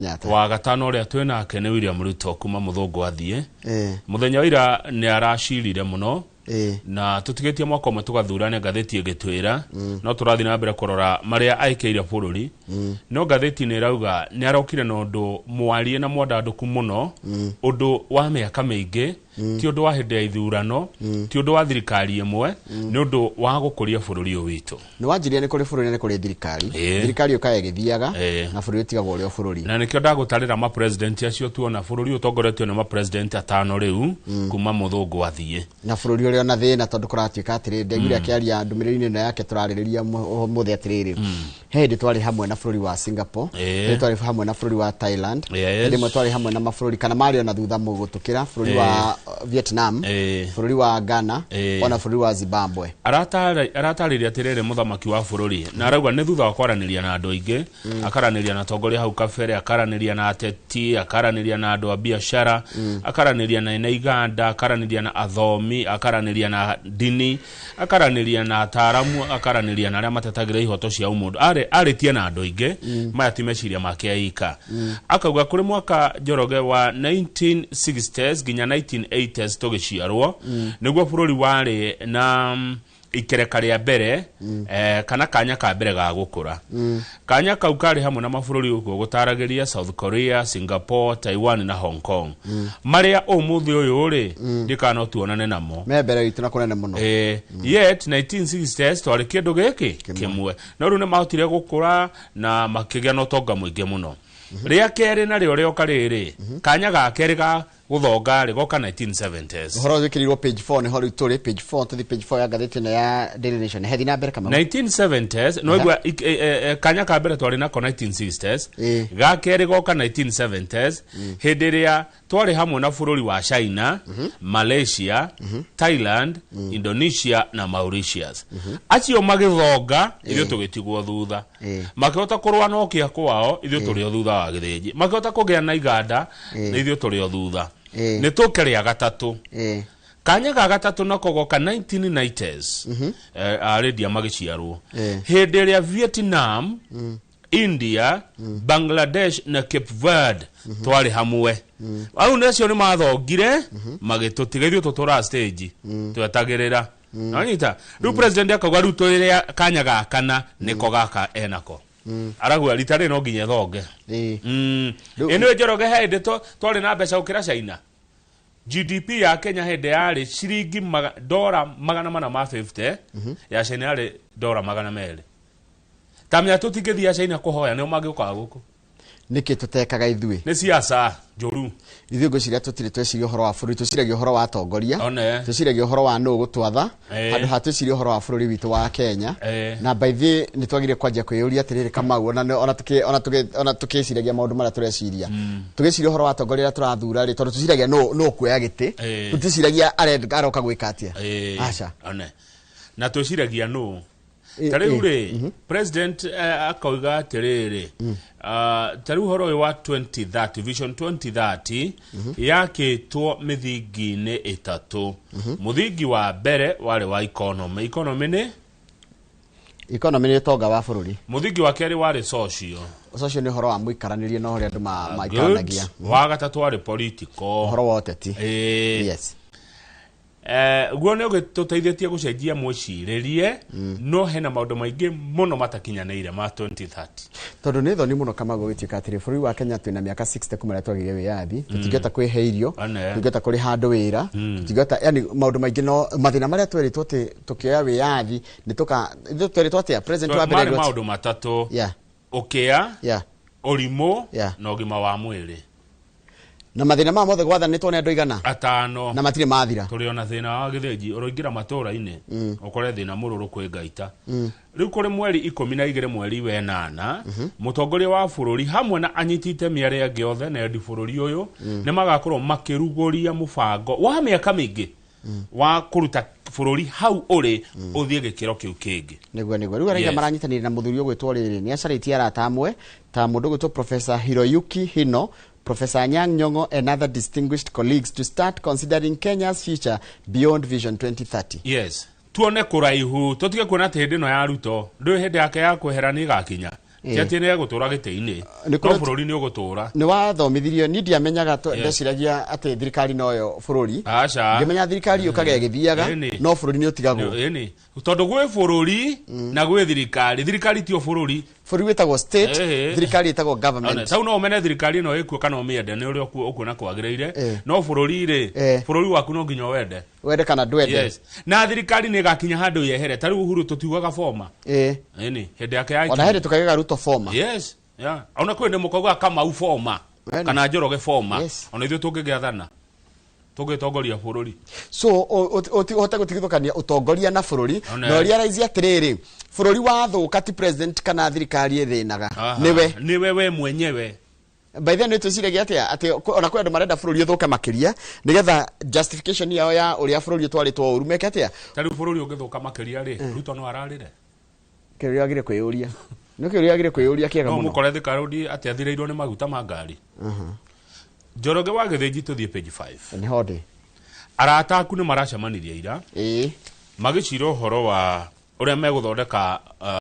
Kenyatta. Wa gatano ũrĩa twĩ nake nĩ William Ruto kuma mũthũngũ athiĩ. Eh. Mũthenya wa ira nĩ aracirire mũno na tũtigĩtie mwaka ũmwe tũgathurane, ngathĩti ĩgĩtwĩra no tũrathiĩ na mbere kũrora marĩa aikĩire bũrũri, no ngathĩti nĩ ĩrauga nĩ arokire na ũndũ mwarie na mwandandũku mũno, ũndũ wa mĩaka mĩingĩ, ti ũndũ wa hĩndĩ ya ithurano, ti ũndũ wa thirikari ĩmwe, nĩ ũndũ wa gũkũria bũrũri ũyũ witũ. Nĩ wanjirie nĩ kũrĩ bũrũri na nĩ kũrĩ thirikari. Thirikari yũkaga ĩgĩthiaga na bũrũri ũtigagwo ũrĩ o bũrũri. Na nĩkĩo ndagũtarĩra mapresident acio tuona bũrũri ũtongoretio nĩ mapresident atano rĩu kuma mũthũngũ athiĩ. Na bũrũri ũrĩ ona thĩna, tondũ kũratuĩka atĩrĩrĩ, ndaiguire akĩaria ndũmĩrĩri-inĩ ĩno yake tũrarĩrĩria ũmũthĩ atĩrĩrĩ, he hĩndĩ twarĩ hamwe na bũrũri wa Singapore, hĩndĩ twarĩ hamwe na bũrũri wa Thailand, hĩndĩ ĩmwe twarĩ hamwe na mabũrũri kana marĩ ona thutha mũgũtũkĩra, bũrũri wa Vietnam, bũrũri wa Ghana, ona bũrũri wa Zimbabwe. Aratarĩria atĩrĩrĩ mũthamaki wa bũrũri, na arauga nĩ thutha wa kwaranĩria na andũ aingĩ, akaranĩria na atongoria hau kabere, akaranĩria na ateti, akaranĩria na andũ a biacara, akaranĩria na ene iganda, akaranĩria na athomi, akaranĩria na ndini, akaranĩria na ataaramu, akaranĩria na arĩa matetagĩra ihoto cia ũmũndũ. Arĩtie na andũ aingĩ. Maya ti meciria make aika. Akauga kũrĩ mwaka, Njoroge, wa 1960s nginya 1980s tũgĩciarwo, nĩguo bũrũri warĩ na ikereka rĩa mbere, kana kanya ka mbere ga gũkũra. Kanya kau karĩ hamwe na mabũrũri ũguo gũtaragĩria South Korea, Singapore, Taiwan na Hong Kong, marĩa ũmũthĩ ũyũ rĩ ndikana no tuonane namo. Me mbere witũ na kũnene mũno. Yet 1960s twarĩ kĩndũ gĩkĩ kĩmwe, no rĩu nĩ mahotire gũkũra na makĩgĩa na ũtonga mũingĩ mũno. Rĩa kerĩ narĩo rĩoka rĩrĩ, kanya ga kerĩ ga gũthonga rĩ goka 1970s. Ũhoro wĩkĩrirwo page 4, nĩho rĩu tũrĩ page 4. Tũthi page 4 ya ngathĩti ĩno ya Daily Nation. Hethi na mbere, Kamau. 1970s no igua kanya ka mbere twarĩ nako 1960s, ga kerĩ goka 1970s, hĩndĩ ĩrĩa twarĩ hamwe na bũrũri wa China, Malaysia, Thailand, Indonesia na Mauritius. Acio magĩthonga, ithuĩ tũgĩtigwo thutha. Makĩhota kũrũa na ũkĩa kwao, ithuĩ tũrĩ o thutha wa gĩthĩnji. Makĩhota kũgĩa na iganda, na ithuĩ tũrĩ o thutha. Nĩ tũke rĩa gatatũ. Kanya ga gatatũ nako goka 1990s, arĩndia magĩciarwo, hĩndĩ ĩrĩa Vietnam, India, Bangladesh na Cape Verde twarĩ hamwe. Au nĩacio nĩ mathongire magĩtũtiga, ithuĩ tũtũraga stage twetagĩrĩra. Nanyita rĩu president akauga rĩu tũrĩa kanya ga kana nĩko gaka enako, arauga rita rĩrĩ no nginya ĩthonge. Ĩnĩ Njoroge, he hĩndĩ twarĩ na mbeca gũkĩra China. GDP ya Kenya hĩndĩ yarĩ ciringi dora 450, ya China yarĩ dora 200. Tamenya tũtingĩthiĩ China kũhoya, nĩo mangĩũkaga gũkũ. Nĩkĩ tũtekaga ithuĩ? Nĩ siasa njũru. Ithuĩ ngwĩciria tũtirĩ tweciria ũhoro wa bũrũri, twĩciragia ũhoro wa atongoria, One. twĩciragia ũhoro wa nũ gũtwatha, handũ ha twĩcirie ũhoro wa bũrũri witũ wa Kenya. Na by the nĩ twagire kwanjia kwĩyũria atĩrĩrĩ, Kamau, ona tũkĩciragia maũndũ marĩa tũreciria, tũgĩciria ũhoro wa atongoria arĩa tũrathura rĩ, tondũ tũciragia nũ ũkuoya gĩtĩ, tũticiragia aroka gwĩka atĩa. Aca. One na twĩciragia nũ ta rĩu rĩ president akauga atĩrĩrĩ, ta rĩu ũhoro ũyũ wa 2030 vision, 2030 yakĩtwo mĩthingi-inĩ ĩtatũ. Mũthingi wa mbere warĩ wa economy. Economy nĩ? Economy nĩ ũtonga wa bũrũri. Mũthingi wa kerĩ warĩ social. Social nĩ ũhoro wa mũikaranĩrie na ũrĩa andũ maikaranagia. Good. Wa gatatũ warĩ political. Ũhoro wa ũteti. Yes. Guo nĩ ũgĩtũteithĩtie gũcenjia mwĩcirĩrie, no hena maũndũ maingĩ mũno matakinyanĩire ma 2030. Tondũ nĩ thoni mũno, Kamau, gũgĩtuĩka atĩrĩ, bũrũri wa Kenya twĩna mĩaka 60 kuma rĩrĩa twagĩire wĩyathi, tũtingĩhota kwĩhe irio, One. tũtingĩhota kũrĩha andũ wĩra, tũtingĩhota, yani maũndũ maingĩ, no mathĩna marĩa twerĩtwo atĩ tũkĩoya wĩyathi nĩ tũka, ithuĩ twerĩtwo atĩa, president wa mbere Marĩ erĩtwo atĩa? maũndũ matatũ: ũkĩa, ũrimũ na ũgima wa mwĩrĩ. Na mathĩna maya mothe gwathanĩtwo nĩ andũ igana? Atano. Na matirĩ mathira. Tũrĩ ona thĩna wa gĩthĩnji, ũroingĩra matũra-inĩ ũkore thĩna mũrũrũ kwĩ ngaita. Rĩu kũrĩ mweri 12 mweri wenana, mũtongoria wa bũrũri hamwe na anyiti itemi arĩa angĩ othe na endi bũrũri ũyũ nĩ magakorwo makĩrugũria mũbango wa mĩaka mĩingĩ wa kũruta bũrũri hau ũrĩ ũthiĩ gĩkĩro kĩu kĩngĩ. Nĩguo rĩu araiga maranyitanĩire na mũthuri ũgwĩtwo rĩrĩ, nĩ acarĩtie arata amwe ta mũndũ ũgwĩtwo Professor Hiroyuki Hino, Professor Anyang' Nyong'o and other distinguished colleagues to start considering Kenya's future beyond Vision 2030. Yes, tuone kũraihu, tũtige kuona atĩ hĩndĩ ĩno ya Ruto ndũĩ hĩndĩ yake ya kwehera nĩ ĩgakinya. Ti atĩ nĩ egũtũra gĩtĩ-inĩ, Nĩ no bũrũri nĩ ũgũtũra. Nĩ wathomithirio, niĩ ndiamenyaga, ndeciragia atĩ thirikari noyo bũrũri. Aca. Ngĩmenya thirikari yũkaga ĩgĩthiaga, no bũrũri nĩ ũtigagwo. Ĩni, tondũ gwĩ bũrũri na gwĩ thirikari. Thirikari tio bũrũri. Bũrũri wĩtagwo state, thirikari ĩtagwo government. Tau no ũmene thirikari ĩno ĩkuo kana ũmĩende, nĩ ũrĩa ũkuona kwagĩrĩire, no bũrũri rĩ, bũrũri waku no nginya ũwende. Wende kana ndwende. Yes, na thirikari nĩ ĩgakinya handũ yehere. Ta rĩu Uhuru tũtiugaga former. Ĩni, hĩndĩ yake ya Ona hĩndĩ tũkaigaga Ruto former. Yes, yeah. Ona kwĩ ndĩ mũkauga Kamau former kana Njoroge former. Ona ithuĩ tũngĩgĩathana, tũngĩtongoria bũrũri. So ũhote gũtigithũkania ũtongoria na bũrũri, na ũrealize atĩrĩrĩ, bũrũri wathũka ti president kana thirikari ĩthĩnaga, nĩwe. Nĩwe we mwenyewe. By then nĩtwĩciragia atĩa atĩ ona kwĩ andũ marenda bũrũri ũthũke makĩria, nĩgetha justification yao ya ũrĩa bũrũri ũtwarĩtwo ũru meke atĩa? Ta rĩu bũrũri ũngĩthũka makĩria rĩ, Ruto no ararĩre? Kĩũria wagĩrĩire kwĩyũria, nĩ kĩũria wagĩrĩire kwĩyũria kĩega No mũno. Mũkore Thika Road atĩ athirĩirwo nĩ maguta ma ngari. Njoroge wa Gĩthĩnji, tũthiĩ page 5. Nĩho ndĩ. Arata aku nĩ maracemanirie ira, magĩcira ũhoro wa ũrĩa megũthondeka.